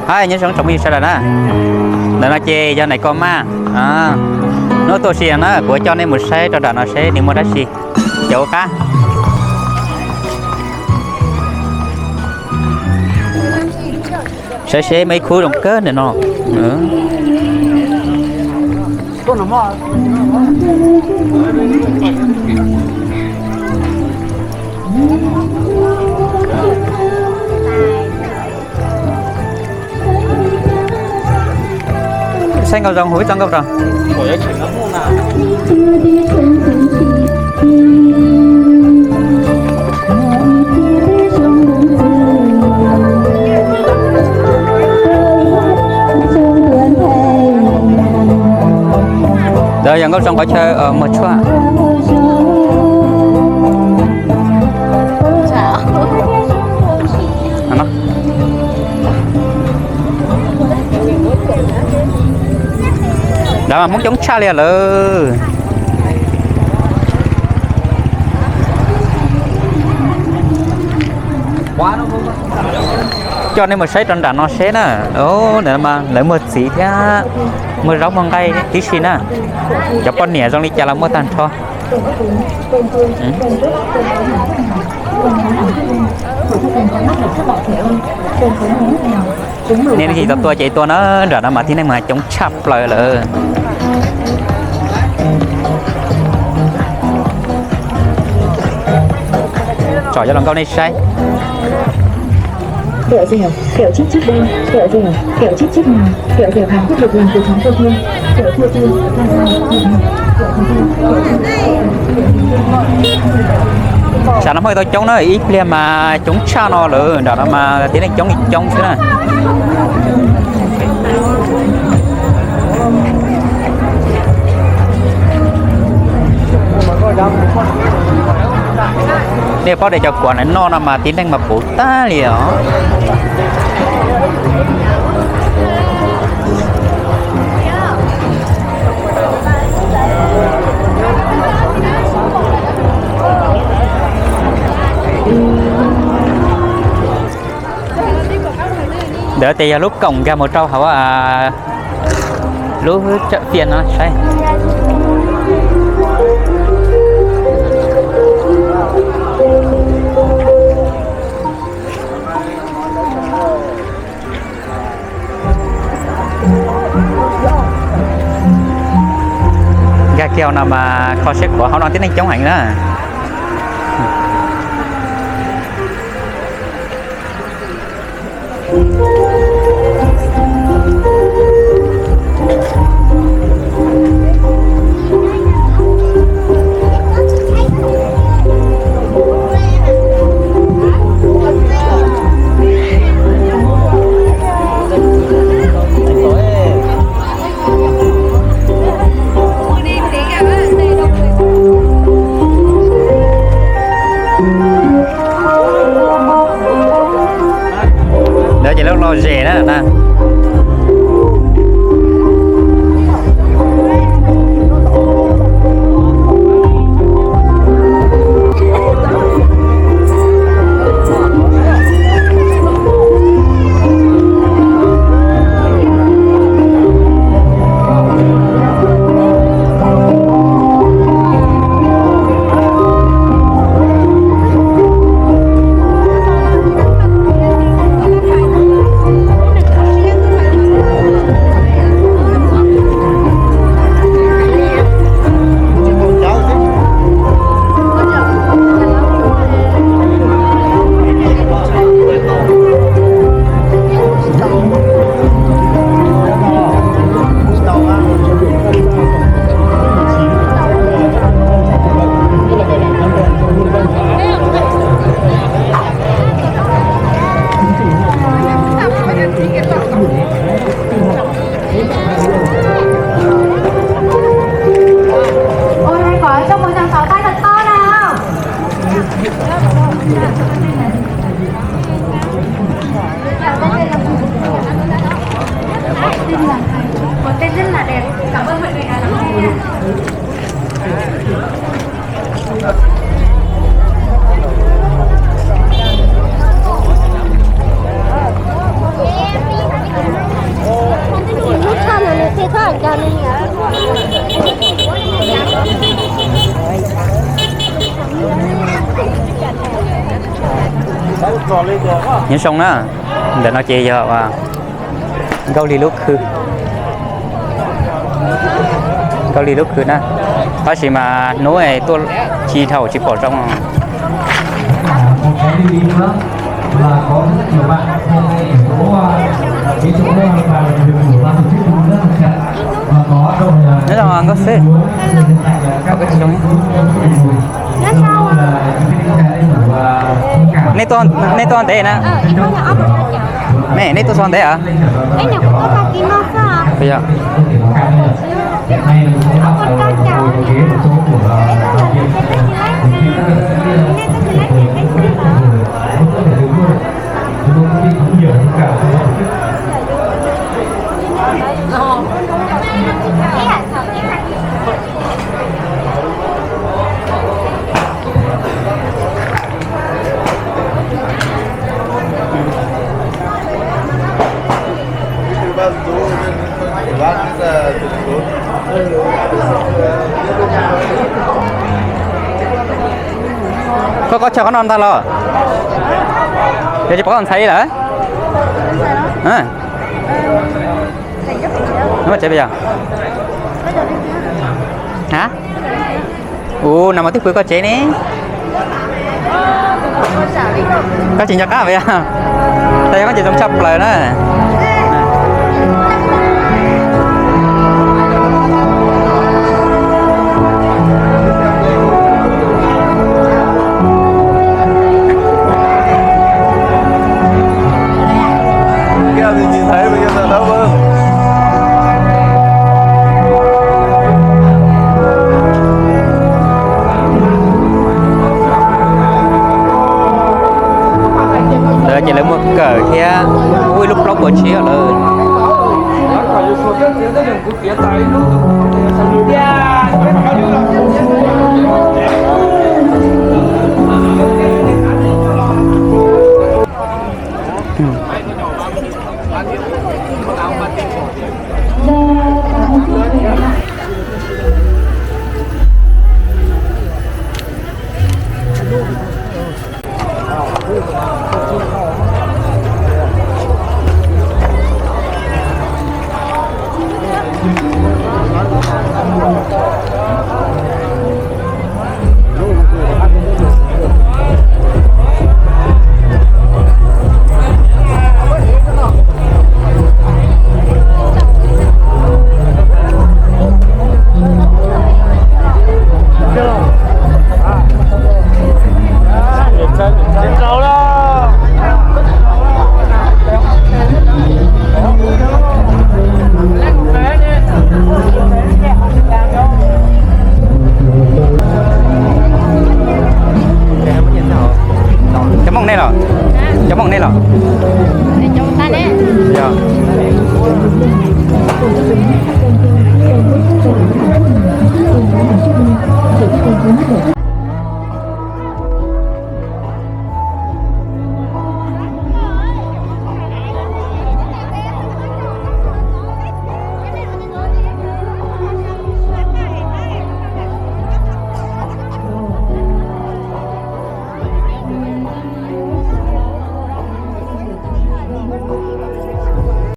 Hais nyob zoo tsoom phooj ywg sawv daws na, ntawm no ces yog Nais Kos Maj. Hnub tuaj si na kuv coj nej mus saib rau nram no seb nws muaj dab tsi cov qab. Saib seb muaj ib khub zoo kawg ntawm no. Saib nkauj zoo, hu ib txoj nkauj rau. Ntawd yog nkauj zoo qhov chaw muag tshuaj. Nrad mas Hmoob coob tshaj li lawm. Coj nej mus saib rau nram no seb na. Lawv muag txiv thiab muag zaub muag nqaij tib si na. Cov poj niam zoo li cas los muaj tag nrho. Nej leej twg tau tuaj ces tuaj na, nram no mas tib neeg mas coob tshaj plaws lawm. Tsom cov hluas nkauj nej saib. Tsam no muaj tau coob na, ib pliag mas coob tshaj no lawm, nram no mas tib neeg coob li coob xwb na. Nej paub tias cov kuav no noj no mas tib neeg mas puv tag li os. Ntawd ces yog lub koom nkag mus rau hauv lub tsawm tiaj no saib. Nkag kiag no mas kho siab khuav, hauv no tib neeg coob heev na. Ntawd ces lub lom zem na. Nyob zoo na, ntawm no ces yog Nkauj Lig lub khw, Nkauj Lig lub khw na, tab sis mas hnub tuaj tsis dhau tsis pom zoo. Nyob zoo Nkauj Xwb. Nej tuaj, nej tuaj ntev na? Nej, nej tuaj txog ntev a? Koj, koj chaw qhov no ntag los? Yog tsis pom koj ntxhais lawm. Ua, nag hmo twb pw koj tsev ne. Koj tsis nco qab yog? Tas yog koj ces zoo tshaj plaws na. Ntawd ces lawv muag kawm thiab ua ib lub plaub puas tshiab lawm.